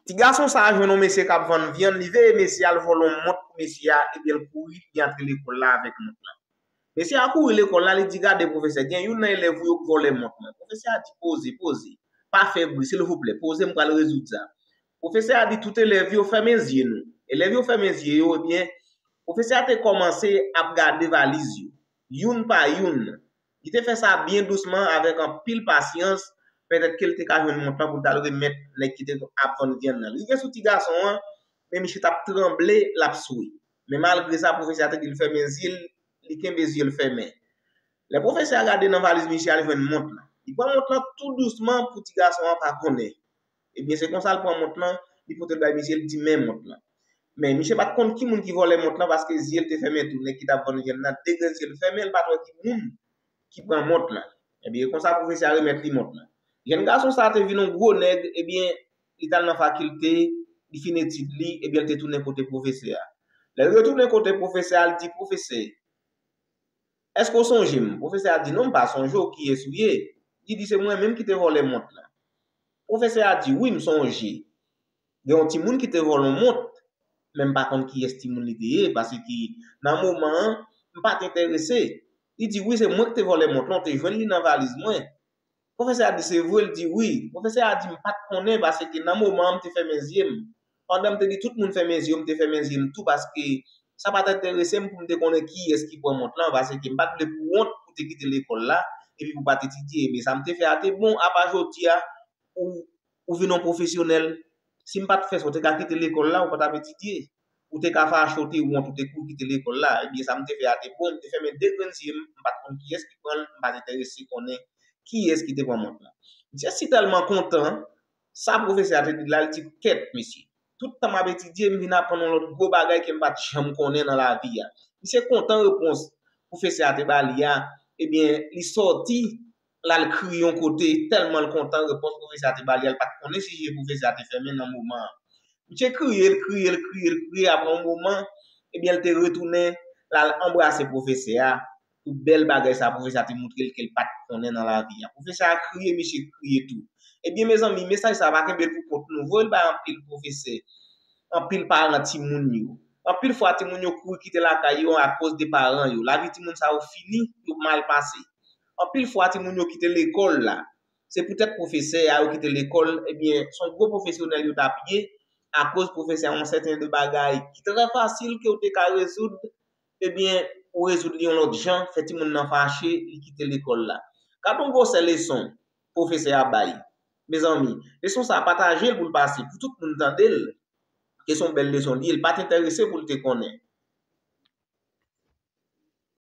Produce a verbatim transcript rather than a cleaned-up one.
Ti gason sa a jwenn yon mesye k ap vann vyann, li veye mesye a, l vòlè yon mont pou mesye a, epi l kouri, li antre lekòl la avèk mont lan. Mesye a kouri lekòl la, li di, "Gade pwofesè, gen youn nan elèv ou yo k vòlè mont mwen." Pwofesè a di, "Poze, poze. Pa fè bri, silvouplè. Poze, m pral rezoud sa." Pwofesè a di tout elèv yo, "Fèmen zye nou." Elèv yo fèmen zye yo, ebyen, pwofesè a te kòmanse ap gade valiz yo, youn pa youn. Li te fè sa byen dousman, avèk anpil pasyans, petèt ke l te ka jwenn mont lan pou l t al remèt nèg ki te ap vann vyann nan. Li rive sou ti gason an, men misye t ap tranble, l ap swe. Men malgre sa, pwofesè a te di l fèmen zye l, li kenbe zye l fèmen. Lè pwofesè a gade nan valiz misye a, li jwenn mont lan. Li pran mont lan tou dousman pou ti gason an pa konnen. Ebyen, se konsa l pran mont lan, li pote l bay misye, l di, "Men mont lan." Men misye pa t konn ki moun ki vòlè mont lan, paske zye l te fèmen tou. Nèg ki t ap vann vyann nan, de grenn zye l fèmen, l pa t wè ki moun ki pran mont lan. Ebyen, konsa pwofesè a remèt li mont lan. Jèn gason sa a te vin yon gwo nèg, ebyen, li t al nan fakilte, li fin etid li, ebyen, l te tounen kote pwofesè a. Lè l retounen kote pwofesè a, l di, "Pwofesè, èske w sonje m?" Pwofesè a di, "Non, m pa sonje w, kiyès ou ye?" Li di, "Se mwen menm ki te vòlè mont lan." Pwofesè a di, "Wi, m sonje. Gen yon timoun ki te vòlè yon mont, men m pa konn kiyès timoun li te ye, paske nan moman an, m pa t enterese." Li di, "Wi, se mwen ki te vòlè mont lan, w te jwenn li nan valiz mwen." Pwofesè a di, "Se vre?" L di, "Wi." Pwofesè a di, "M pa t konnen, paske nan moman an, m te fèmen zye m. Pandan m te di tout moun fèmen zye yo, m te fèmen zye m tou, paske sa pa t enterese m pou m te konnen kiyès ki pran mont lan, paske m pa t vle pou w wont pou w te kite lekòl la, epi pou w pa t etidye. Men sa m te fè a te bon, apa jodi a, ou, ou vin yon pwofesyonèl. Si m pa t fè sa, ou te ka kite lekòl la, ou pa t ap etidye. Ou te ka fache, ou te wont, ou te kouri kite lekòl la. Ebyen, sa m te fè a te bon, m te fèmen de grenn zye m, m pa t konn kiyès ki pran l, m pa t enterese konnen kiyès ki te pran mont lan." Misye si tèlman kontan, sa pwofesè a te di l la, li di, "Kèt, mesye. Tout tan m ap etidye, m vin aprann yon lòt gwo bagay ke m pa t janm konnen nan lavi a." Misye kontan repons pwofesè a te ba li a, ebyen, li sòti, l al kriye yon kote, tèlman l kontan repons pwofesè a te ba li a, l pa t konnen si je pwofesè a te fèmen nan moman an. Misye kriye, l kriye, l kriye, l kriye, apre yon moman, ebyen, l te retounen, l al anbrase pwofesè a, pou bèl bagay sa pwofesè a te montre l ke l pa t konnen nan lavi a. Pwofesè a kriye, misye kriye tou. Ebyen, mezanmi, mesaj sa a pa kenbe l pou kont nou. Voye l bay anpil pwofesè, anpil paran timoun yo. Anpil fwa, timoun yo kouri kite lakay yo akoz de paran yo. Lavi timoun sa yo fini, yo mal pase. Anpil fwa, timoun yo kite lekòl la. Se poutèt pwofesè a yo kite lekòl, ebyen, se yon gwo pwofesyonèl yo t ap ye, akoz pwofesè a yon sèten de bagay ki trè fasil ke w te ka rezoud, ebyen, ou rezoud li yon lòt jan, fè timoun nan fache, li kite lekòl la. Gad yon gwosè leson pwofesè a bay. Mezanmi, leson sa a pataje l pou l pase, pou tout moun tande l. Ke se yon bèl leson li ye, li pa t enterese pou l te konnen.